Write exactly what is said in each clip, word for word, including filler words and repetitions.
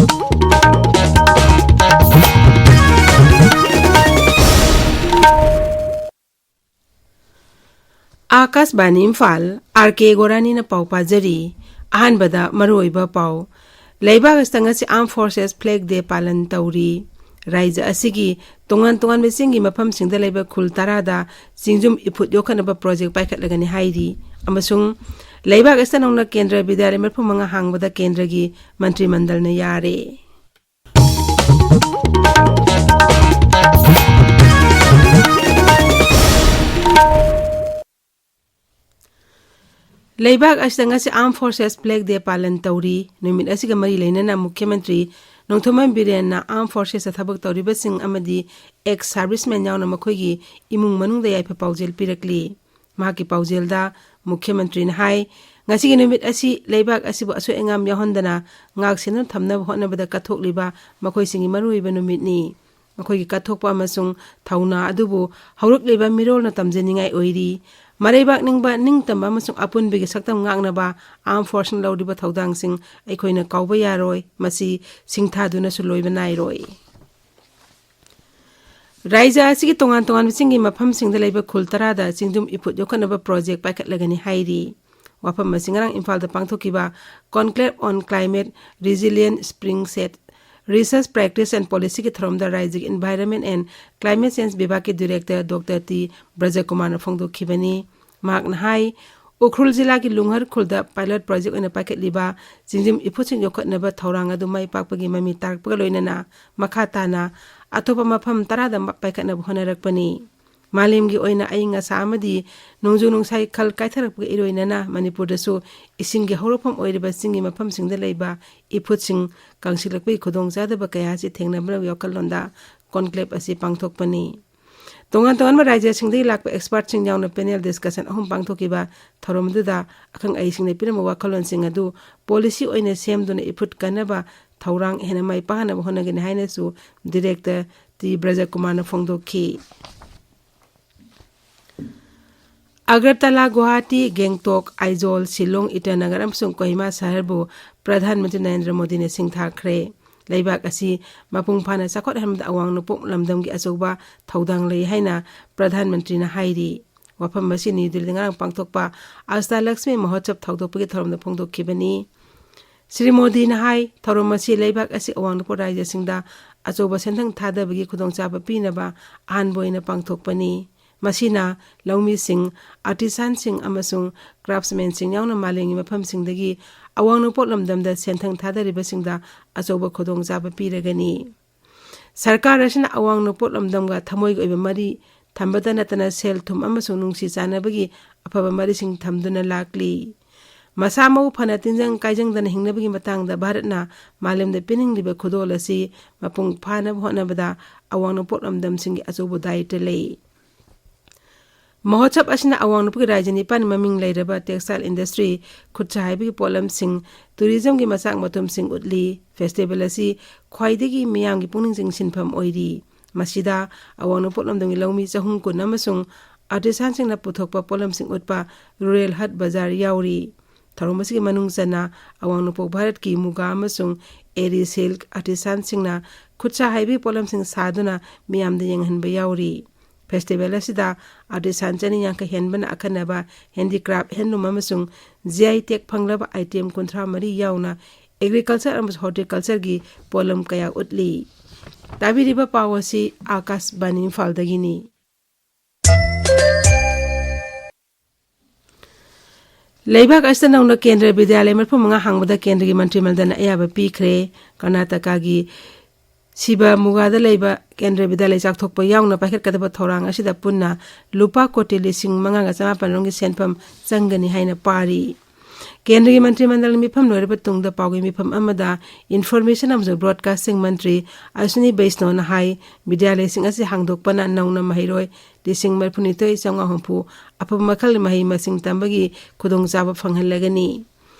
ꯑꯥꯀꯥꯁꯕꯥꯅꯤ Imphal, R ꯀꯦ ꯒꯣꯔꯥꯅꯤꯅ ꯄꯥꯎ ꯄꯥꯖꯔꯤ꯫ ꯑꯍꯥꯟꯕꯗ ꯃꯔꯨꯑꯣꯏꯕ ꯄꯥꯎ꯫ ꯂꯩꯕꯥꯛ ꯑꯁꯤꯗ ꯉꯁꯤ Armed Forces Flag Day ꯄꯥꯂꯟ ꯇꯧꯔꯤ꯫ ꯔꯥꯏꯖ꯭ꯌ ꯑꯁꯤꯒꯤ ꯇꯣꯉꯥꯟ ꯇꯣꯉꯥꯟꯕ ꯆꯤꯡꯒꯤ ꯃꯐꯝꯁꯤꯡꯗ ꯂꯩꯕ ꯈꯨꯜ ꯇꯔꯥꯗ ꯆꯤꯡꯖꯨꯝ ꯏꯐꯨꯠ ꯌꯣꯛꯈꯠꯅꯕ ꯄ꯭ꯔꯣꯖꯦꯛ ꯄꯥꯏꯈꯠꯂꯒꯅꯤ ꯍꯥꯏꯔꯤ꯫ ꯑꯃꯁꯨꯡ ꯂꯩꯕꯥꯛ ꯑꯁꯤꯗ ꯅꯧꯅ ꯀꯦꯟꯗ꯭ꯔ ꯕꯤꯗ꯭ꯌꯥꯂꯌ ꯃꯔꯤꯐꯨ ꯃꯉꯥ ꯍꯥꯡꯕꯗ ꯀꯦꯟꯗ꯭ꯔꯒꯤ ꯃꯟꯇ꯭ꯔꯤ ꯃꯟꯗꯜꯅ ꯌꯥꯔꯦ꯫ ꯂꯩꯕꯥꯛ ꯑꯁꯤꯗ ꯉꯁꯤ Armed Forces Flag Day ꯄꯥꯂꯟ ꯇꯧꯔꯤ꯫ ꯅꯨꯃꯤꯠ ꯑꯁꯤꯒ ꯃꯔꯤ ꯂꯩꯅꯅ ꯃꯨꯈ꯭ꯌ ꯃꯟꯇ꯭ꯔꯤ ꯅꯣꯡꯊꯣꯝꯕꯝ ꯕꯤꯔꯦꯟꯅ Armed Forcesꯇ ꯊꯕꯛ ꯇꯧꯔꯤꯕꯁꯤꯡ ꯑꯃꯗꯤ ex servicemen ꯌꯥꯎꯅ ꯃꯈꯣꯏꯒꯤ ꯏꯃꯨꯡ ꯃꯅꯨꯡꯗ ꯌꯥꯏꯐ ꯄꯥꯎꯖꯦꯜ ꯄꯤꯔꯛꯂꯤ꯫ ꯃꯍꯥꯛꯀꯤ ꯄꯥꯎꯖꯦꯜꯗ ꯃꯨꯈ꯭ꯌ ꯃꯟꯇ꯭ꯔꯤꯅ ꯍꯥꯏ, ꯉꯁꯤꯒꯤ ꯅꯨꯃꯤꯠ ꯑꯁꯤ ꯂꯩꯕꯥꯛ ꯑꯁꯤꯕꯨ ꯑꯁꯣꯏ ꯑꯉꯥꯝ ꯌꯥꯎꯍꯟꯗꯅ ꯉꯥꯛ ꯁꯦꯟꯗꯨꯅ ꯊꯝꯅꯕ ꯍꯣꯠꯅꯕꯗ ꯀꯠꯊꯣꯛꯂꯤꯕ ꯃꯈꯣꯏꯁꯤꯡꯒꯤ ꯃꯔꯨꯑꯣꯏꯕ ꯅꯨꯃꯤꯠꯅꯤ꯫ ꯃꯈꯣꯏꯒꯤ ꯀꯠꯊꯣꯛꯄ ꯑꯃꯁꯨꯡ ꯊꯧꯅꯥ ꯑꯗꯨꯕꯨ ꯍꯧꯔꯛꯂꯤꯕ ꯃꯤꯔꯣꯜꯅ ꯇꯝꯖꯅꯤꯡꯉꯥꯏ ꯑꯣꯏꯔꯤ꯫ ꯃꯔꯩꯕꯥꯛ ꯅꯤꯡꯕ, ꯅꯤꯡꯇꯝꯕ ꯑꯃꯁꯨꯡ ꯑꯄꯨꯟꯕꯒꯤ ꯁꯛꯇꯝ ꯉꯥꯛꯅꯕ Armed Forcesꯅ ꯂꯧꯔꯤꯕ ꯊꯧꯗꯥꯡꯁꯤꯡ ꯑꯩꯈꯣꯏꯅ ꯀꯥꯎꯕ ꯌꯥꯔꯣꯏ꯫ ꯃꯁꯤ ꯁꯤꯡꯊꯥꯗꯨꯅꯁꯨ ꯂꯣꯏꯕ ꯅꯥꯏꯔꯣꯏ꯫ ꯔꯥꯏꯖ꯭ꯌ ꯑꯁꯤꯒꯤ ꯇꯣꯉꯥꯟ ꯇꯣꯉꯥꯟꯕ ꯆꯤꯡꯒꯤ ꯃꯐꯝꯁꯤꯡꯗ ꯂꯩꯕ ꯈꯨꯜ ꯇꯔꯥꯗ ꯆꯤꯡꯗꯨꯝ ꯏꯐꯨꯠ ꯌꯣꯛꯈꯠꯅꯕ ꯄ꯭ꯔꯣꯖꯦꯛ ꯄꯥꯏꯈꯠꯂꯒꯅꯤ ꯍꯥꯏꯔꯤ꯫ ꯋꯥꯐꯝ ꯑꯁꯤ ꯉꯔꯥꯡ ꯏꯝꯐꯥꯜꯗ ꯄꯥꯡꯊꯣꯛꯈꯤꯕ Conclave on Climate Resilient Spring Set Research Practice and Policyꯒꯤ ꯊꯧꯔꯝꯗ ꯔꯥꯏꯖ꯭ꯌꯒꯤ Environment and Climate Change ꯕꯤꯚꯥꯒꯀꯤ Director Doctor ꯇꯤ ꯕ꯭ꯔꯖꯀꯨꯃꯥꯔꯅ ꯐꯣꯡꯗꯣꯛꯈꯤꯕꯅꯤ꯫ ꯃꯍꯥꯛꯅ ꯍꯥꯏ, ꯎꯈ꯭ꯔꯨꯜ ꯖꯤꯂꯥꯒꯤ ꯂꯨꯡꯍꯔ ꯈꯨꯜꯗ pilot project ꯑꯣꯏꯅ ꯄꯥꯏꯈꯠꯂꯤꯕ ꯆꯤꯡꯖꯨꯝ ꯏꯐꯨꯠꯁꯤꯡ ꯌꯣꯛꯈꯠꯅꯕ ꯊꯧꯔꯥꯡ ꯑꯗꯨ ꯃꯥꯏ ꯄꯥꯛꯄꯒꯤ ꯃꯃꯤ ꯇꯥꯔꯛꯄꯒ ꯂꯣꯏꯅꯅ ꯃꯈꯥ ꯇꯥꯅ ꯑꯇꯣꯞꯄ ꯃꯐꯝ ꯇꯔꯥꯗ ꯄꯥꯏꯈꯠꯅꯕ ꯍꯣꯠꯅꯔꯛꯄꯅꯤ꯫ ꯃꯥꯂꯦꯝꯒꯤ ꯑꯣꯏꯅ ꯑꯏꯪ ꯑꯁꯥ ꯑꯃꯗꯤ ꯅꯣꯡꯖꯨ ꯅꯨꯡꯁꯥꯒꯤ ꯈꯜ ꯀꯥꯏꯊꯔꯛꯄꯒ ꯏꯔꯣꯏꯅꯅ ꯃꯅꯤꯄꯨꯔꯗꯁꯨ ꯏꯁꯤꯡꯒꯤ ꯍꯧꯔꯛꯐꯝ ꯑꯣꯏꯔꯤꯕ ꯆꯤꯡꯒꯤ ꯃꯐꯝꯁꯤꯡꯗ ꯂꯩꯕ ꯏꯐꯨꯠꯁꯤꯡ ꯀꯪꯁꯤꯜꯂꯛꯄꯒꯤ ꯈꯨꯗꯣꯡꯆꯥꯗꯕ ꯀꯌꯥ ꯑꯁꯤ ꯊꯦꯡꯅꯕꯒꯤ ꯋꯥꯈꯜꯂꯣꯟꯗ conclave ꯑꯁꯤ ꯄꯥꯡꯊꯣꯛꯄꯅꯤ꯫ ꯇꯣꯉꯥꯟ ꯇꯣꯉꯥꯟꯕ ꯔꯥꯏꯖ꯭ꯌꯁꯤꯡꯗꯒꯤ ꯂꯥꯛꯄ expertꯁꯤꯡ ꯌꯥꯎꯅ panel discussion ꯑꯍꯨꯝ ꯄꯥꯡꯊꯣꯛꯈꯤꯕ ꯊꯧꯔꯝ ꯑꯗꯨꯗ ꯑꯈꯪ ꯑꯍꯩꯁꯤꯡꯅ ꯄꯤꯔꯝꯕ ꯋꯥꯈꯜꯂꯣꯟꯁꯤꯡ ꯑꯗꯨ policy ꯑꯣꯏꯅ ꯁꯦꯝꯗꯨꯅ ꯏꯐꯨꯠ ꯀꯟꯅꯕ ꯊꯧꯔꯥꯡ ꯍꯦꯟꯅ ꯃꯥꯏ ꯄꯥꯛꯍꯟꯅꯕ ꯍꯣꯠꯅꯒꯅꯤ ꯍꯥꯏꯅꯁꯨ Director ꯇꯤ ꯕ꯭ꯔꯖꯀꯨꯃꯥꯔꯅ ꯐꯣꯡꯗꯣꯛꯈꯤ꯫ ꯑꯒꯔꯇꯂꯥ, ꯒꯨꯋꯥꯍꯥꯇꯤ, ꯒꯦꯡꯇꯣꯛ, ꯑꯥꯏꯖꯣꯜ, ꯁꯤꯂꯣꯡ, ꯏꯇꯥꯅꯒꯔ ꯑꯃꯁꯨꯡ ꯀꯣꯍꯤꯃꯥ ꯁꯍꯔꯕꯨ ꯄ꯭ꯔꯙꯥꯟ ꯃꯟꯇ꯭ꯔꯤ ꯅꯔꯦꯟꯗ꯭ꯔ ꯃꯣꯗꯤꯅ ꯁꯤꯡꯊꯥꯈ꯭ꯔꯦ꯫ ꯂꯩꯕꯥꯛ ꯑꯁꯤ ꯃꯄꯨꯡ ꯐꯥꯅ ꯆꯥꯎꯈꯠꯍꯟꯕꯗ ꯑꯋꯥꯡ ꯅꯣꯡꯄꯣꯛ ꯂꯝꯗꯝꯒꯤ ꯑꯆꯧꯕ ꯊꯧꯗꯥꯡ ꯂꯩ ꯍꯥꯏꯅ ꯄ꯭ꯔꯙꯥꯟ ꯃꯟꯇ꯭ꯔꯤꯅ ꯍꯥꯏꯔꯤ꯫ ꯋꯥꯐꯝ ꯑꯁꯤ ꯅ꯭ꯌꯨ ꯗꯤꯜꯂꯤꯗ ꯉꯔꯥꯡ ꯄꯥꯡꯊꯣꯛꯄ ꯑꯁꯇꯥ ꯂꯛꯁꯃꯤ ꯃꯍꯣꯠꯁꯕ ꯊꯧꯗꯣꯛꯄꯒꯤ ꯊꯧꯔꯝꯗ ꯐꯣꯡꯗꯣꯛꯈꯤꯕꯅꯤ꯫ ꯁ꯭ꯔꯤ ꯃꯣꯗꯤꯅ ꯍꯥꯏ, ꯊꯧꯔꯝ ꯑꯁꯤ ꯂꯩꯕꯥꯛ ꯑꯁꯤ ꯑꯋꯥꯡ ꯅꯣꯡꯄꯣꯛ ꯔꯥꯖ꯭ꯌꯁꯤꯡꯗ ꯑꯆꯧꯕ ꯁꯦꯟꯊꯪ ꯊꯥꯗꯕꯒꯤ ꯈꯨꯗꯣꯡꯆꯥꯕ ꯄꯤꯅꯕ ꯑꯍꯥꯟꯕ ꯑꯣꯏꯅ ꯄꯥꯡꯊꯣꯛꯄꯅꯤ꯫ ꯃꯁꯤꯅ ꯂꯧꯃꯤꯁꯤꯡ, ꯑꯥꯔꯇꯤꯁꯥꯟꯁꯤꯡ ꯑꯃꯁꯨꯡ ꯀ꯭ꯔꯥꯐꯠꯁꯃꯦꯟꯁꯤꯡ ꯌꯥꯎꯅ ꯃꯥꯂꯦꯝꯒꯤ ꯃꯐꯝꯁꯤꯡꯗꯒꯤ ꯑꯋꯥꯡ ꯅꯣꯡꯄꯣꯛ ꯂꯝꯗꯝꯗ ꯁꯦꯟꯊꯪ ꯊꯥꯗꯔꯤꯕꯁꯤꯡꯗ ꯑꯆꯧꯕ ꯈꯨꯗꯣꯡꯆꯥꯕ ꯄꯤꯔꯒꯅꯤ꯫ ꯁꯔꯀꯥꯔ ꯑꯁꯤꯅ ꯑꯋꯥꯡ ꯅꯣꯡꯄꯣꯛ ꯂꯝꯗꯝꯒ ꯊꯃꯣꯏꯒꯤ ꯑꯣꯏꯕ ꯃꯔꯤ ꯊꯝꯕꯇ ꯅꯠꯇꯅ ꯁꯦꯜ ꯊꯨꯝ ꯑꯃꯁꯨꯡ ꯅꯨꯡꯁꯤ ꯆꯥꯟꯅꯕꯒꯤ ꯑꯐꯕ ꯃꯔꯤꯁꯤꯡ ꯊꯝꯗꯨꯅ ꯂꯥꯛꯂꯤ꯫ ꯃꯁꯥ ꯃꯎ ꯐꯅ ꯇꯤꯟꯖꯪ ꯀꯥꯏꯖꯪꯗꯅ ꯍꯤꯡꯅꯕꯒꯤ ꯃꯇꯥꯡꯗ ꯚꯥꯔꯠꯅ ꯃꯥꯂꯦꯝꯗ ꯄꯤꯅꯤꯡꯂꯤꯕ ꯈꯨꯗꯣꯜ ꯑꯁꯤ ꯃꯄꯨꯡ ꯐꯥꯅꯕ ꯍꯣꯠꯅꯕꯗ ꯑꯋꯥꯡ ꯅꯣꯡꯄꯣꯛ ꯂꯝꯗꯝꯁꯤꯡꯒꯤ ꯑꯆꯧꯕ ꯗꯥꯌꯤꯠꯇ ꯂꯩ꯫ ꯃꯍꯣꯠꯁꯕ ꯑꯁꯤꯅ ꯑꯋꯥꯡ ꯅꯣꯡꯄꯣꯛꯀꯤ ꯔꯥꯖ꯭ꯌ ꯅꯤꯄꯥꯟꯒꯤ ꯃꯃꯤꯡ ꯂꯩꯔꯕ textile industry, ꯈꯨꯠꯁꯥ ꯍꯩꯕꯒꯤ ꯄꯣꯠꯂꯝꯁꯤꯡ, tourismꯒꯤ ꯃꯆꯥꯛ ꯃꯊꯨꯝꯁꯤꯡ ꯎꯠꯂꯤ꯫ Festival ꯑꯁꯤ ꯈ꯭ꯋꯥꯏꯗꯒꯤ ꯃꯤꯌꯥꯝꯒꯤ ꯄꯨꯛꯅꯤꯡ ꯆꯤꯡꯁꯤꯟꯐꯝ ꯑꯣꯏꯔꯤ꯫ ꯃꯁꯤꯗ ꯑꯋꯥꯡ ꯅꯣꯡꯄꯣꯛ ꯂꯝꯗꯝꯒꯤ ꯂꯧꯃꯤ ꯆꯍꯨꯝ ꯀꯨꯟ ꯑꯃꯁꯨꯡ artisanꯁꯤꯡꯅ ꯄꯨꯊꯣꯛꯄ ꯄꯣꯠꯂꯝꯁꯤꯡ ꯎꯠꯄ Rural Haat Bazaar ꯌꯥꯎꯔꯤ꯫ ꯊꯧꯔꯝ ꯑꯁꯤꯒꯤ ꯃꯅꯨꯡ ꯆꯟꯅ ꯑꯋꯥꯡ ꯅꯣꯡꯄꯣꯛ ꯚꯥꯔꯠꯀꯤ ꯃꯨꯒꯥ ꯑꯃꯁꯨꯡ eri silk artisanꯁꯤꯡꯅ ꯈꯨꯠꯁꯥ ꯍꯩꯕꯒꯤ ꯄꯣꯠꯂꯝꯁꯤꯡ ꯁꯥꯗꯨꯅ ꯃꯤꯌꯥꯝꯗ ꯌꯦꯡꯍꯟꯕ ꯌꯥꯎꯔꯤ꯫ Festival ꯑꯁꯤꯗ artisan ꯆꯅꯤ ꯌꯥꯡꯈꯩ ꯍꯦꯟꯕꯅ ꯑꯈꯟꯅꯕ handicraft, handloom ꯑꯃꯁꯨꯡ G I tag ꯐꯪꯂꯕ item ꯀꯨꯟꯊ꯭ꯔꯥ ꯃꯔꯤ ꯌꯥꯎꯅ agriculture ꯑꯃꯁꯨꯡ horticultureꯒꯤ ꯄꯣꯠꯂꯝ ꯀꯌꯥ ꯎꯠꯂꯤ꯫ ꯇꯥꯕꯤꯔꯤꯕ ꯄꯥꯎ ꯑꯁꯤ ꯑꯥꯀꯥꯁꯕꯥꯅꯤ ꯏꯝꯐꯥꯜꯗꯒꯤꯅꯤ꯫ ꯂꯩꯕꯥꯛ ꯑꯁꯤꯗ ꯅꯧꯅ ꯀꯦꯟꯗ꯭ꯔ ꯕꯤꯗ꯭ꯌꯥꯂꯌ ꯃꯔꯤꯐꯨ ꯃꯉꯥ ꯍꯥꯡꯕꯗ ꯀꯦꯟꯗ꯭ꯔꯒꯤ ꯃꯟꯇ꯭ꯔꯤ ꯃꯟꯗꯜꯅ ꯑꯌꯥꯕ ꯄꯤꯈ꯭ꯔꯦ꯫ ꯀꯔꯅꯥꯇꯀꯥꯒꯤ ꯁꯤꯕꯃꯣꯒꯥꯗ ꯂꯩꯕ ꯀꯦꯟꯗ꯭ꯔ ꯕꯤꯗ꯭ꯌꯥꯂꯌ ꯆꯥꯎꯊꯣꯛꯄ ꯌꯥꯎꯅ ꯄꯥꯏꯈꯠꯀꯗꯕ ꯊꯧꯔꯥꯡ ꯑꯁꯤꯗ ꯄꯨꯟꯅ ꯂꯨꯄꯥ ꯀꯣꯇꯤ ꯂꯤꯁꯤꯡ ꯃꯉꯥꯒ ꯆꯃꯥꯄꯟ ꯔꯣꯝꯒꯤ ꯁꯦꯟꯐꯝ ꯆꯪꯒꯅꯤ ꯍꯥꯏꯅ ꯄꯥꯔꯤ꯫ ꯀꯦꯟꯗ꯭ꯔꯒꯤ ꯃꯟꯇ꯭ꯔꯤ ꯃꯟꯗꯜꯒꯤ ꯃꯤꯐꯝ ꯂꯣꯏꯔꯕ ꯇꯨꯡꯗ ꯄꯥꯎꯒꯤ ꯃꯤꯐꯝ ꯑꯃꯗ Information ꯑꯃꯁꯨꯡ Broadcasting ꯃꯟꯇ꯭ꯔꯤ ꯑꯁ꯭ꯋꯤꯅꯤ ꯕꯩꯁꯅꯣꯅ ꯍꯥꯏ, ꯕꯤꯗ꯭ꯌꯥꯂꯌꯁꯤꯡ ꯑꯁꯤ ꯍꯥꯡꯗꯣꯛꯄꯅ ꯅꯧꯅ ꯃꯍꯩꯔꯣꯏ ꯂꯤꯁꯤꯡ ꯃꯔꯤꯐꯨꯅꯤꯊꯣꯏ ꯆꯥꯝꯃꯉꯥ ꯍꯨꯝꯐꯨ ꯑꯐꯕ ꯃꯈꯜꯒꯤ ꯃꯍꯩ ꯃꯁꯤꯡ ꯇꯝꯕꯒꯤ ꯈꯨꯗꯣꯡꯆꯥꯕ ꯐꯪꯍꯜꯂꯒꯅꯤ꯫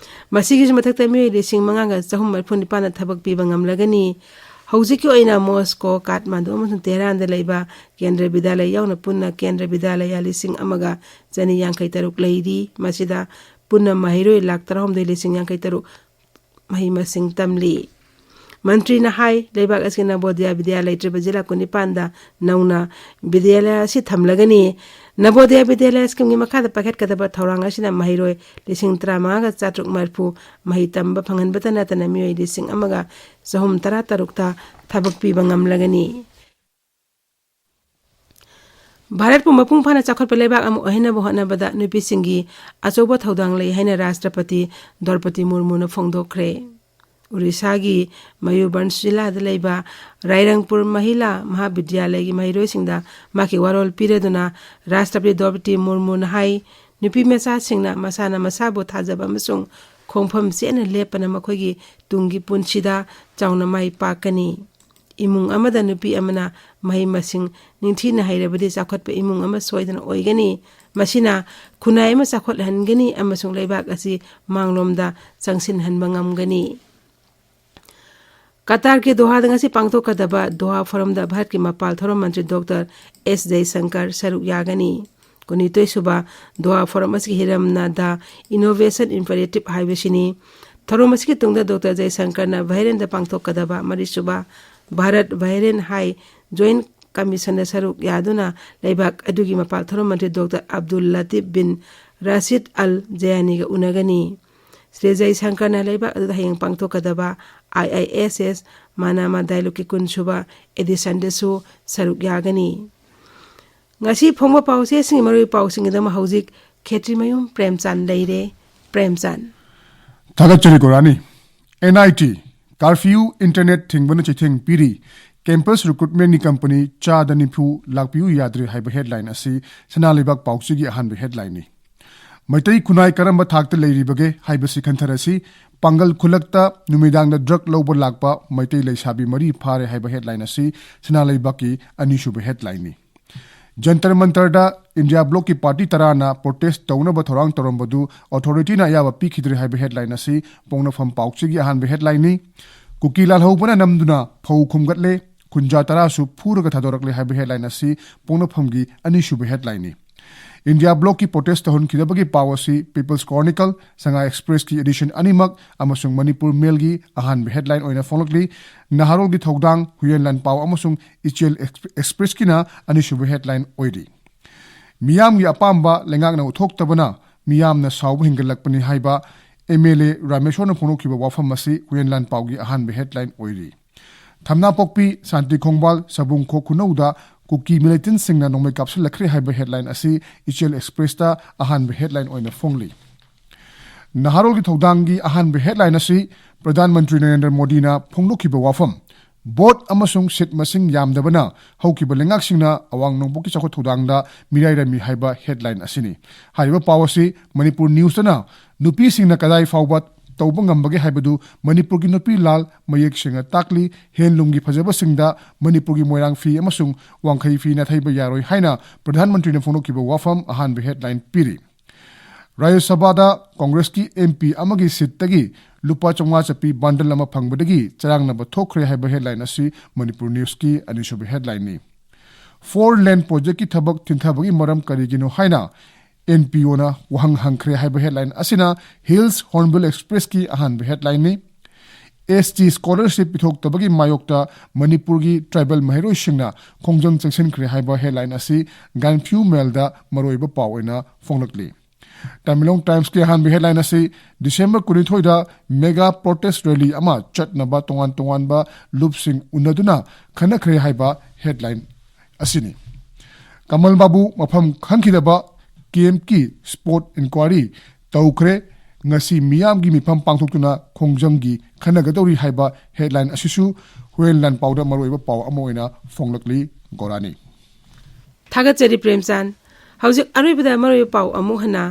ꯃꯁꯤꯒꯤꯁꯨ ꯃꯊꯛꯇ ꯃꯤꯑꯣꯏ ꯂꯤꯁꯤꯡ ꯃꯉꯥꯒ ꯆꯍꯨꯝ ꯃꯔꯤꯐꯨ ꯅꯤꯄꯥꯟꯗ ꯊꯕꯛ ꯄꯤꯕ ꯉꯝꯂꯒꯅꯤ꯫ ꯍꯧꯖꯤꯛꯀꯤ ꯑꯣꯏꯅ ꯃꯣꯁꯀꯣ, ꯀꯥꯊꯃꯥꯟꯗꯨ ꯑꯃꯁꯨꯡ ꯇꯦꯍꯔꯥꯟꯗ ꯂꯩꯕ ꯀꯦꯟꯗ꯭ꯔ ꯕꯤꯗ꯭ꯌꯥꯂꯌ ꯌꯥꯎꯅ ꯄꯨꯟꯅ ꯀꯦꯟꯗ꯭ꯔ ꯕꯤꯗ꯭ꯌꯥꯂꯌ ꯂꯤꯁꯤꯡ ꯑꯃꯒ ꯆꯅꯤ ꯌꯥꯡꯈꯩ ꯇꯔꯨꯛ ꯂꯩꯔꯤ꯫ ꯃꯁꯤꯗ ꯄꯨꯟꯅ ꯃꯍꯩꯔꯣꯏ ꯂꯥꯈ ꯇꯔꯥꯍꯨꯝꯗꯣꯏ ꯂꯤꯁꯤꯡ ꯌꯥꯡꯈꯩ ꯇꯔꯨꯛ ꯃꯍꯩ ꯃꯁꯤꯡ ꯇꯝꯂꯤ꯫ ꯃꯟꯇ꯭ꯔꯤꯅ ꯍꯥꯏ, ꯂꯩꯕꯥꯛ ꯑꯁꯤꯒꯤ ꯅꯕꯣꯗꯤꯌꯥ ꯕꯤꯗ꯭ꯌꯥꯂꯌ ꯂꯩꯇ꯭ꯔꯤꯕ ꯖꯤꯂꯥ ꯀꯨꯟꯅꯤꯄꯥꯟꯗ ꯅꯧꯅ ꯕꯤꯗ꯭ꯌꯥꯂꯌ ꯑꯁꯤ ꯊꯝꯂꯒꯅꯤ꯫ ꯅꯕꯣꯗꯤꯌꯥ ꯕꯤꯗ꯭ꯌꯥꯂꯌ ꯁ꯭ꯀꯤꯝꯒꯤ ꯃꯈꯥꯗ ꯄꯥꯏꯈꯠꯀꯗꯕ ꯊꯧꯔꯥꯡ ꯑꯁꯤꯅ ꯃꯍꯩꯔꯣꯏ ꯂꯤꯁꯤꯡ ꯇꯔꯥꯃꯉꯥꯒ ꯆꯥꯇ꯭ꯔꯨꯛ ꯃꯔꯤꯐꯨ ꯃꯍꯩ ꯇꯝꯕ ꯐꯪꯍꯟꯕꯇ ꯅꯠꯇꯅ ꯃꯤꯑꯣꯏ ꯂꯤꯁꯤꯡ ꯑꯃꯒ ꯆꯍꯨꯝ ꯇꯔꯥ ꯇꯔꯨꯛꯇ ꯊꯕꯛ ꯄꯤꯕ ꯉꯝꯂꯒꯅꯤ꯫ ꯚꯥꯔꯠꯄꯨ ꯃꯄꯨꯡ ꯐꯥꯅ ꯆꯥꯎꯈꯠꯄ ꯂꯩꯕꯥꯛ ꯑꯃ ꯑꯣꯏꯍꯟꯅꯕ ꯍꯣꯠꯅꯕꯗ ꯅꯨꯄꯤꯁꯤꯡꯒꯤ ꯑꯆꯧꯕ ꯊꯧꯗꯥꯡ ꯂꯩ ꯍꯥꯏꯅ ꯔꯥꯁꯇ꯭ꯔꯄꯇꯤ ꯗ꯭ꯔꯧꯄꯗꯤ ꯃꯨꯔꯃꯨꯅ ꯐꯣꯡꯗꯣꯛꯈ꯭ꯔꯦ꯫ ꯎꯔꯤꯁꯥꯒꯤ ꯃꯌꯨꯔꯚꯟꯖ ꯖꯤꯂꯥꯗ ꯂꯩꯕ ꯔꯥꯏꯔꯪꯄꯨꯔ ꯃꯍꯤꯂꯥ ꯃꯍꯥꯕꯤꯗ꯭ꯌꯥꯂꯌꯒꯤ ꯃꯍꯩꯔꯣꯏꯁꯤꯡꯗ ꯃꯍꯥꯛꯀꯤ ꯋꯥꯔꯣꯜ ꯄꯤꯔꯗꯨꯅ ꯔꯥꯁꯇ꯭ꯔꯄꯇꯤ ꯗ꯭ꯔꯧꯄꯗꯤ ꯃꯨꯔꯃꯨꯅ ꯍꯥꯏ, ꯅꯨꯄꯤ ꯃꯆꯥꯁꯤꯡꯅ ꯃꯁꯥꯅ ꯃꯁꯥꯕꯨ ꯊꯥꯖꯕ ꯑꯃꯁꯨꯡ ꯈꯣꯡꯐꯝ ꯆꯦꯠꯅ ꯂꯦꯞꯄꯅ ꯃꯈꯣꯏꯒꯤ ꯇꯨꯡꯒꯤ ꯄꯨꯟꯁꯤꯗ ꯆꯥꯎꯅ ꯃꯥꯏ ꯄꯥꯛꯀꯅꯤ꯫ ꯏꯃꯨꯡ ꯑꯃꯗ ꯅꯨꯄꯤ ꯑꯃꯅ ꯃꯍꯩ ꯃꯁꯤꯡ ꯅꯤꯡꯊꯤꯅ ꯍꯩꯔꯕꯗꯤ ꯆꯥꯎꯈꯠꯄ ꯏꯃꯨꯡ ꯑꯃ ꯁꯣꯏꯗꯅ ꯑꯣꯏꯒꯅꯤ꯫ ꯃꯁꯤꯅ ꯈꯨꯟꯅꯥꯏ ꯑꯃ ꯆꯥꯎꯈꯠꯍꯟꯒꯅꯤ ꯑꯃꯁꯨꯡ ꯂꯩꯕꯥꯛ ꯑꯁꯤ ꯃꯥꯡꯂꯣꯝꯗ ꯆꯪꯁꯤꯟꯍꯟꯕ ꯉꯝꯒꯅꯤ꯫ ꯀꯇꯥꯔꯒꯤ ꯗꯣꯍꯥꯗ ꯉꯁꯤ ꯄꯥꯡꯊꯣꯛꯀꯗꯕ ꯗꯣꯍꯥ ꯐꯣꯔꯝꯗ ꯚꯥꯔꯠꯀꯤ ꯃꯄꯥꯜ ꯊꯧꯔꯝ ꯃꯟꯇ꯭ꯔꯤ ꯗꯣꯛꯇꯔ ꯑꯦꯁ ꯖꯌꯁꯪꯀꯔ ꯁꯔꯨꯛ ꯌꯥꯒꯅꯤ꯫ ꯀꯨꯟꯅꯤꯊꯣꯏꯁꯨꯕ ꯗꯣꯍꯥ ꯐꯣꯔꯝ ꯑꯁꯤꯒꯤ ꯍꯤꯔꯝꯅ The Innovation Imperative ꯍꯥꯏꯕꯁꯤꯅꯤ꯫ ꯊꯧꯔꯝ ꯑꯁꯤꯒꯤ ꯇꯨꯡꯗ ꯗꯣꯛꯇꯔ ꯖꯌꯁꯪꯀꯔꯅ ꯕꯍꯔꯦꯟꯗ ꯄꯥꯡꯊꯣꯛꯀꯗꯕ ꯃꯔꯤꯁꯨꯕ ꯚꯥꯔꯠ ꯕꯍꯔꯦꯟ ꯍꯥꯏ ꯖꯣꯏꯟ ꯀꯃꯤꯁꯟꯗ ꯁꯔꯨꯛ ꯌꯥꯗꯨꯅ ꯂꯩꯕꯥꯛ ꯑꯗꯨꯒꯤ ꯃꯄꯥꯜ ꯊꯧꯔꯝ ꯃꯟꯇ꯭ꯔꯤ ꯗꯣꯛꯇꯔ ꯑꯕꯗꯨꯜ ꯂꯇꯤꯐ ꯕꯤꯟ ꯔꯥꯁꯤꯗ ꯑꯜ ꯖꯌꯥꯅꯤꯒ ꯎꯅꯒꯅꯤ꯫ ꯁ꯭ꯔꯤ ꯖꯌꯁꯪꯀꯔꯅ ꯂꯩꯕꯥꯛ ꯑꯗꯨꯗ ꯍꯌꯦꯡ ꯄꯥꯡꯊꯣꯛꯀꯗꯕ ꯑꯥꯏ ꯑꯥꯏ ꯑꯦꯁ ꯑꯦꯁ ꯃꯅꯥꯃꯥ ꯗꯥꯏꯂꯣꯒꯀꯤ ꯀꯨꯟꯁꯨꯕ ꯑꯦꯗꯤꯁꯟꯗꯁꯨ ꯁꯔꯨꯛ ꯌꯥꯒꯅꯤ꯫ ꯉꯁꯤ ꯐꯣꯡꯕ ꯄꯥꯎꯆꯦꯁꯤꯡꯒꯤ ꯃꯔꯨꯑꯣꯏꯕ ꯄꯥꯎꯁꯤꯡꯒꯤꯗꯃꯛ ꯍꯧꯖꯤꯛ ꯈꯦꯇ꯭ꯔꯤꯃꯌꯨꯝ ꯄ꯭ꯔꯦꯝꯆꯥꯟ ꯂꯩꯔꯦ꯫ ꯄ꯭ꯔꯦꯝꯆꯥꯟ꯫ ꯊꯥꯒꯠꯆꯔꯤ ꯒꯣꯔꯥꯅꯤ꯫ N I T, curfew, internet ꯊꯤꯡꯕꯅ ꯆꯩꯊꯦꯡ ꯄꯤꯔꯤ꯫ ꯀꯦꯝꯄꯁ ꯔꯤꯀ꯭ꯔꯨꯠꯃꯦꯟꯒꯤ ꯀꯝꯄꯅꯤ ꯆꯥꯗ ꯅꯤꯐꯨ ꯂꯥꯛꯄꯤꯌꯨ ꯌꯥꯗ꯭ꯔꯦ ꯍꯥꯏꯕ ꯍꯦꯗꯂꯥꯏꯟ ꯑꯁꯤ ꯁꯅꯥ ꯂꯩꯕꯥꯛ ꯄꯥꯎꯆꯦꯒꯤ ꯑꯍꯥꯟꯕ ꯍꯦꯗꯂꯥꯏꯟꯅꯤ꯫ ꯃꯩꯇꯩ ꯈꯨꯟꯅꯥꯏ ꯀꯔꯝꯕ ꯊꯥꯛꯇ ꯂꯩꯔꯤꯕꯒꯦ ꯍꯥꯏꯕꯁꯤ ꯈꯟꯊꯔꯁꯤ꯫ ꯄꯥꯡꯒꯜ ꯈꯨꯜꯂꯛꯇ ꯅꯨꯃꯤꯗꯥꯡꯗ ꯗ꯭ꯔꯒ ꯂꯧꯕ ꯂꯥꯛꯄ ꯃꯩꯇꯩ ꯂꯩꯁꯥꯕꯤ ꯃꯔꯤ ꯐꯥꯔꯦ ꯍꯥꯏꯕ ꯍꯦꯗꯂꯥꯏꯟ ꯑꯁꯤ ꯁꯅꯥ ꯂꯩꯕꯥꯛꯀꯤ ꯑꯅꯤꯁꯨꯕ ꯍꯦꯗꯂꯥꯏꯟꯅꯤ꯫ ꯖꯟꯇꯔ ꯃꯟꯇꯔꯗ ꯏꯟꯗꯤꯌꯥ ꯕ꯭ꯂꯣꯛꯀꯤ ꯄꯥꯔꯇꯤ ꯇꯔꯥꯅ ꯄ꯭ꯔꯣꯇꯦꯁ ꯇꯧꯅꯕ ꯊꯧꯔꯥꯡ ꯇꯧꯔꯝꯕꯗꯨ ꯑꯣꯊꯣꯔꯤꯇꯤꯅ ꯑꯌꯥꯕ ꯄꯤꯈꯤꯗ꯭ꯔꯦ ꯍꯥꯏꯕ ꯍꯦꯗꯂꯥꯏꯟ ꯑꯁꯤ ꯄꯣꯛꯅꯐꯝ ꯄꯥꯎꯆꯦꯒꯤ ꯑꯍꯥꯟꯕ ꯍꯦꯗꯂꯥꯏꯟꯅꯤ꯫ ꯀꯨꯀꯤ ꯂꯥꯜꯍꯧꯕꯅ ꯅꯝꯗꯨꯅ ꯐꯧ ꯈꯨꯝꯒꯠꯂꯦ꯫ ꯈꯨꯟꯖꯥ ꯇꯔꯥꯁꯨ ꯐꯨꯔꯒ ꯊꯥꯗꯣꯔꯛꯂꯦ ꯍꯥꯏꯕ ꯍꯦꯗꯂꯥꯏꯟ ꯑꯁꯤ ꯄꯣꯛꯅꯐꯝꯒꯤ ꯑꯅꯤꯁꯨꯕ ꯍꯦꯗꯂꯥꯏꯟꯅꯤ꯫ ꯏꯟꯗꯤꯌꯥ ꯕ꯭ꯂꯣꯛꯀꯤ ꯄ꯭ꯔꯣꯇꯦꯁ ꯇꯧꯍꯟꯈꯤꯗꯕꯒꯤ ꯄꯥꯎ ꯑꯁꯤ ꯄꯤꯄꯜꯁ ꯀ꯭ꯔꯣꯅꯤꯀꯜ, ꯁꯉꯥꯏ ꯑꯦꯛꯁꯄ꯭ꯔꯦꯁꯀꯤ ꯑꯦꯗꯤꯁꯟ ꯑꯅꯤꯃꯛ ꯑꯃꯁꯨꯡ ꯃꯅꯤꯄꯨꯔ ꯃꯦꯜꯒꯤ ꯑꯍꯥꯟꯕ ꯍꯦꯗꯂꯥꯏꯟ ꯑꯣꯏꯅ ꯐꯣꯡꯂꯛꯂꯤ꯫ ꯅꯍꯥꯔꯣꯜꯒꯤ ꯊꯧꯗꯥꯡ, ꯍꯨꯌꯦꯟ ꯂꯥꯟꯄꯥꯎ ꯑꯃꯁꯨꯡ ꯏꯆꯦꯜ ꯑꯦꯛꯁ-, ꯑꯦꯛꯁꯄ꯭ꯔꯦꯁꯀꯤꯅ ꯑꯅꯤꯁꯨꯕ ꯍꯦꯗꯂꯥꯏꯟ ꯑꯣꯏꯔꯤ꯫ ꯃꯤꯌꯥꯝꯒꯤ ꯑꯄꯥꯝꯕ ꯂꯩꯉꯥꯛꯅ ꯎꯠꯊꯣꯛꯇꯕꯅ ꯃꯤꯌꯥꯝꯅ ꯁꯥꯎꯕ ꯍꯦꯟꯒꯠꯂꯛꯄꯅꯤ ꯍꯥꯏꯕ ꯑꯦꯝ ꯑꯦꯜ ꯑꯦ ꯔꯥꯃꯦꯁꯣꯔꯅ ꯐꯣꯡꯗꯣꯛꯈꯤꯕ ꯋꯥꯐꯝ ꯑꯁꯤ ꯍꯨꯌꯦꯟ ꯂꯥꯟꯄꯥꯎꯒꯤ ꯑꯍꯥꯟꯕ ꯍꯦꯗꯂꯥꯏꯟ ꯑꯣꯏꯔꯤ꯫ ꯊꯝꯅꯥꯄꯣꯛꯄꯤ, ꯁꯥꯟꯇꯤ ꯈꯣꯡꯕꯥꯜ, ꯁꯕꯨꯡ ꯈꯣꯛ ꯈꯨꯅꯧꯗ ꯀꯨꯀꯤ ꯃꯤꯂꯤꯇꯦꯟꯁꯤꯡꯅ ꯅꯣꯡꯃꯩ ꯀꯥꯞꯁꯤꯜꯂꯛꯈ꯭ꯔꯦ ꯍꯥꯏꯕ ꯍꯦꯗꯂꯥꯏꯟ ꯑꯁꯤ ꯏꯆꯦꯜ ꯑꯦꯛꯁꯄ꯭ꯔꯦꯁꯇ ꯑꯍꯥꯟꯕ ꯍꯦꯗꯂꯥꯏꯟ ꯑꯣꯏꯅ ꯐꯣꯡꯂꯤ꯫ ꯅꯍꯥꯔꯣꯜꯒꯤ ꯊꯧꯗꯥꯡꯒꯤ ꯑꯍꯥꯟꯕ ꯍꯦꯗꯂꯥꯏꯟ ꯑꯁꯤ ꯄ꯭ꯔꯙꯥꯟ ꯃꯟꯇ꯭ꯔꯤ ꯅꯔꯦꯟꯗ꯭ꯔ ꯃꯣꯗꯤꯅ ꯐꯣꯡꯗꯣꯛꯈꯤꯕ ꯋꯥꯐꯝ, ꯚꯣꯠ ꯑꯃꯁꯨꯡ ꯁꯤꯠ ꯃꯁꯤꯡ ꯌꯥꯝꯗꯕꯅ ꯍꯧꯈꯤꯕ ꯂꯩꯉꯥꯛꯁꯤꯡꯅ ꯑꯋꯥꯡ ꯅꯣꯡꯄꯣꯛꯀꯤ ꯆꯥꯎꯈꯠ ꯊꯧꯗꯥꯡꯗ ꯃꯤꯔꯥꯏꯔꯝꯃꯤ ꯍꯥꯏꯕ ꯍꯦꯗꯂꯥꯏꯟ ꯑꯁꯤꯅꯤ꯫ ꯍꯥꯏꯔꯤꯕ ꯄꯥꯎ ꯑꯁꯤ ꯃꯅꯤꯄꯨꯔ ꯅ꯭ꯌꯨꯁꯇꯅ ꯅꯨꯄꯤꯁꯤꯡꯅ ꯀꯗꯥꯏ ꯐꯥꯎꯕ ꯇꯧꯕ ꯉꯝꯕꯒꯦ ꯍꯥꯏꯕꯗꯨ ꯃꯅꯤꯄꯨꯔꯒꯤ ꯅꯨꯄꯤ ꯂꯥꯜ ꯃꯌꯦꯛ ꯁꯦꯡꯅ ꯇꯥꯛꯂꯤ꯫ ꯍꯦꯟꯂꯨꯝꯒꯤ ꯐꯖꯕꯁꯤꯡꯗ ꯃꯅꯤꯄꯨꯔꯒꯤ ꯃꯣꯏꯔꯥꯡ ꯐꯤ ꯑꯃꯁꯨꯡ ꯋꯥꯡꯈꯩ ꯐꯤ ꯅꯥꯊꯩꯕ ꯌꯥꯔꯣꯏ ꯍꯥꯏꯅ ꯄ꯭ꯔꯙꯥꯟ ꯃꯟꯇ꯭ꯔꯤꯅ ꯐꯣꯡꯗꯣꯛꯈꯤꯕ ꯋꯥꯐꯝ ꯑꯍꯥꯟꯕ ꯍꯦꯗꯂꯥꯏꯟ ꯄꯤꯔꯤ꯫ ꯔꯥꯖ꯭ꯌ ꯁꯚꯥꯗ ꯀꯣꯡꯒ꯭ꯔꯦꯁꯀꯤ ꯑꯦꯝ ꯄꯤ ꯑꯃꯒꯤ ꯁꯤꯠꯇꯒꯤ ꯂꯨꯄꯥ ꯆꯥꯝꯃꯉꯥ ꯆꯠꯄꯤ ꯕꯟꯗꯜ ꯑꯃ ꯐꯪꯕꯗꯒꯤ ꯆꯔꯥꯡꯅꯕ ꯊꯣꯛꯈ꯭ꯔꯦ ꯍꯥꯏꯕ ꯍꯦꯗꯂꯥꯏꯟ ꯑꯁꯤ ꯃꯅꯤꯄꯨꯔ ꯅ꯭ꯌꯨꯁꯀꯤ ꯑꯅꯤꯁꯨꯕ ꯍꯦꯗꯂꯥꯏꯟꯅꯤ꯫ ꯐꯣꯔ ꯂꯦꯟ ꯄ꯭ꯔꯣꯖꯦꯛꯀꯤ ꯊꯕꯛ ꯊꯤꯟꯊꯕꯒꯤ ꯃꯔꯝ ꯀꯔꯤꯒꯤꯅꯣ ꯍꯥꯏꯅ ꯑꯦꯟ ꯄꯤ ꯑꯣꯅ ꯋꯥꯍꯪ ꯍꯪꯈ꯭ꯔꯦ ꯍꯥꯏꯕ ꯍꯦꯗꯂꯥꯏꯟ ꯑꯁꯤꯅ ꯍꯤꯜꯁ ꯍꯣꯔꯟꯕꯤꯜ ꯑꯦꯛꯁꯄ꯭ꯔꯦꯁꯀꯤ ꯑꯍꯥꯟꯕ ꯍꯦꯗꯂꯥꯏꯟꯅꯤ꯫ ꯑꯦꯁ ꯇꯤ ꯁ꯭ꯀꯣꯂꯔꯁꯤꯞ ꯄꯤꯊꯣꯛꯇꯕꯒꯤ ꯃꯥꯌꯣꯛꯇ ꯃꯅꯤꯄꯨꯔꯒꯤ ꯇ꯭ꯔꯥꯏꯕꯦꯜ ꯃꯍꯩꯔꯣꯏꯁꯤꯡꯅ ꯈꯣꯡꯖꯪ ꯆꯪꯁꯤꯟꯈ꯭ꯔꯦ ꯍꯥꯏꯕ ꯍꯦꯗꯂꯥꯏꯟ ꯑꯁꯤ ꯒꯥꯟꯐ꯭ꯌꯨ ꯃꯦꯜꯗ ꯃꯔꯨꯑꯣꯏꯕ ꯄꯥꯎ ꯑꯣꯏꯅ ꯐꯣꯡꯂꯛꯂꯤ꯫ ꯇꯃꯦꯡꯂꯣꯡ ꯇꯥꯏꯝꯁꯀꯤ ꯑꯍꯥꯟꯕ ꯍꯦꯗꯂꯥꯏꯟ ꯑꯁꯤ ꯗꯤꯁꯦꯝꯕꯔ ꯀꯨꯟꯅꯤꯊꯣꯏꯗ ꯃꯦꯒꯥ ꯄ꯭ꯔꯣꯇꯦꯁ ꯔꯦꯂꯤ ꯑꯃ ꯆꯠꯅꯕ ꯇꯣꯉꯥꯟ ꯇꯣꯉꯥꯟꯕ ꯂꯨꯞꯁꯤꯡ ꯎꯅꯗꯨꯅ ꯈꯟꯅꯈ꯭ꯔꯦ ꯍꯥꯏꯕ ꯍꯦꯗꯂꯥꯏꯟ ꯑꯁꯤꯅꯤ꯫ ꯀꯃꯜ ꯕꯥꯕꯨ ꯃꯐꯝ ꯈꯪꯈꯤꯗꯕ ꯀꯦꯝꯞꯀꯤ ꯁ꯭ꯄꯣꯠ ꯏꯟꯀ꯭ꯋꯥꯏꯔꯤ ꯇꯧꯈ꯭ꯔꯦ꯫ ꯉꯁꯤ ꯃꯤꯌꯥꯝꯒꯤ ꯃꯤꯐꯝ ꯄꯥꯡꯊꯣꯛꯇꯨꯅ ꯈꯣꯡꯖꯪꯒꯤ ꯈꯟꯅꯒꯗꯧꯔꯤ ꯍꯥꯏꯕ ꯍꯦꯗꯂꯥꯏꯟ ꯑꯁꯤꯁꯨ ꯍꯨꯌꯦꯟ ꯂꯥꯟꯄꯥꯎꯗ ꯃꯔꯨꯑꯣꯏꯕ ꯄꯥꯎ ꯑꯃ ꯑꯣꯏꯅ ꯐꯣꯡꯂꯛꯂꯤ꯫ ꯒꯣꯔꯥꯅꯤ꯫ ꯊꯥꯒꯠꯆꯔꯤ ꯄ꯭ꯔꯦꯝꯆꯥꯟ꯫ ꯍꯧꯖꯤꯛ ꯑꯔꯣꯏꯕꯗ ꯃꯔꯨꯑꯣꯏꯕ ꯄꯥꯎ ꯑꯃꯨꯛ ꯍꯟꯅ꯫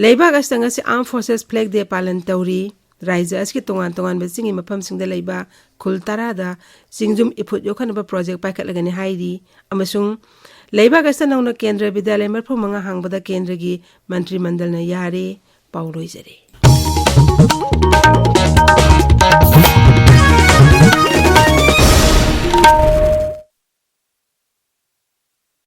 ꯂꯩꯕꯥꯛ ꯑꯁꯤꯗ ꯉꯁꯤ Armed Forces Flag Day ꯄꯥꯂꯟ ꯇꯧꯔꯤ꯫ ꯔꯥꯖ꯭ꯌ ꯑꯁꯤꯒꯤ ꯇꯣꯉꯥꯟ ꯇꯣꯉꯥꯟꯕ ꯆꯤꯡꯒꯤ ꯃꯐꯝꯁꯤꯡꯗ ꯂꯩꯕ ꯈꯨꯜ ꯇꯔꯥꯗ ꯆꯤꯡꯖꯨꯝ ꯏꯐꯨꯠ ꯌꯣꯛꯈꯠꯅꯕ ꯄ꯭ꯔꯣꯖꯦꯛ ꯄꯥꯏꯈꯠꯂꯒꯅꯤ ꯍꯥꯏꯔꯤ꯫ ꯑꯃꯁꯨꯡ ꯂꯩꯕꯥꯛ ꯑꯁꯤꯗ ꯅꯧꯅ ꯀꯦꯟꯗ꯭ꯔ ꯕꯤꯗ꯭ꯌꯥꯂꯌ ꯃꯔꯤꯐꯨ ꯃꯉꯥ ꯍꯥꯡꯕꯗ ꯀꯦꯟꯗ꯭ꯔꯒꯤ ꯃꯟꯇ꯭ꯔꯤ ꯃꯟꯗꯜꯅ ꯌꯥꯔꯦ꯫ ꯄꯥꯎ ꯂꯣꯏꯖꯔꯦ꯫